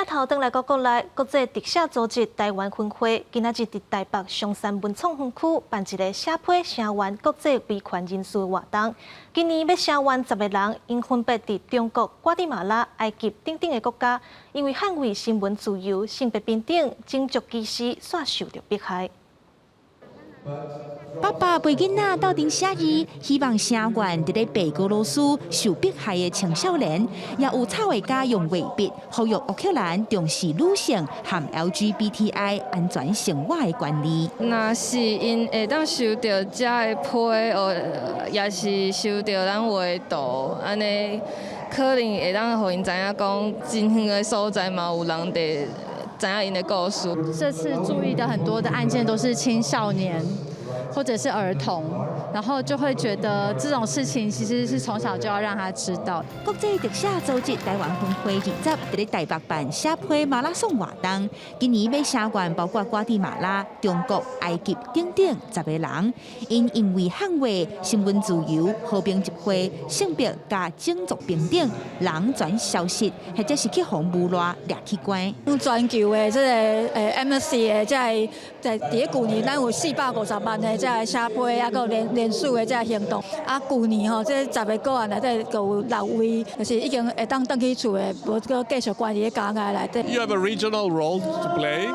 鏡頭轉來到國內，國際特赦組織台灣分會今仔日佇台北松山文創園區辦一个寫批聲援國際維權人士活動。今年欲聲援十个人，𪜶分別佇中國、瓜地馬拉、埃及等等的國家，因為捍衛新聞自由、性別平等、種族歧視，煞受著迫害。爸爸陪囡仔鬥陣寫字，希望聲援佇咧白俄羅斯受迫害的青少年，也有插畫家用畫筆呼籲烏克蘭重視女性和 LGBTI 安全生活的權利。若是𪜶會當收著遮的批，哦，抑是收著咱畫的圖，按呢可能會當予𪜶知影講，真遠的所在嘛有人佇知影𪜶的故事。這次注意的很多的案件都是青少年或者是兒童，然後就會覺得這種事情其實是從小就要讓他知道。國際特赦組織台灣分會20佇咧台北辦寫批馬拉松活動，今年欲聲援包括瓜地馬拉、中國、埃及等等十个人，𪜶因為捍衛新聞自由、和平集會、性別佮種族平等、人權消失，或者是去予誣賴掠去關。全球的這個Amnesty 的這个在佇咧舊年，咱有450萬的這个寫批，抑閣有連連署的這个行動。啊，舊年吼，這十个個案內底，閣有六位就是已經會當轉去厝的，無閣繼續關佇咧監獄內底。 You have a regional role to play.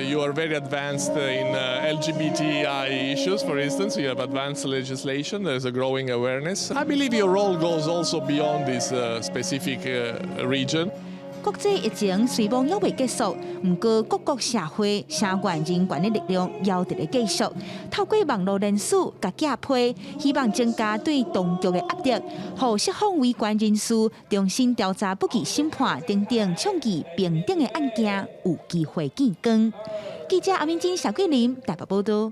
You are very advanced in LGBTI issues, for instance. You have advanced legislation. There's a growing awareness. I believe your role goes also beyond this specific region. 國際疫情雖罔猶未結束，毋過各國社會聲援人權的力量猶佇咧繼續。透過網路連署佮寄批，希望增加對當局的壓力，予釋放維權人士、重新調查不義審判等等倡議平等的案件有機會見光。記者阿明金、小桂林台北報道。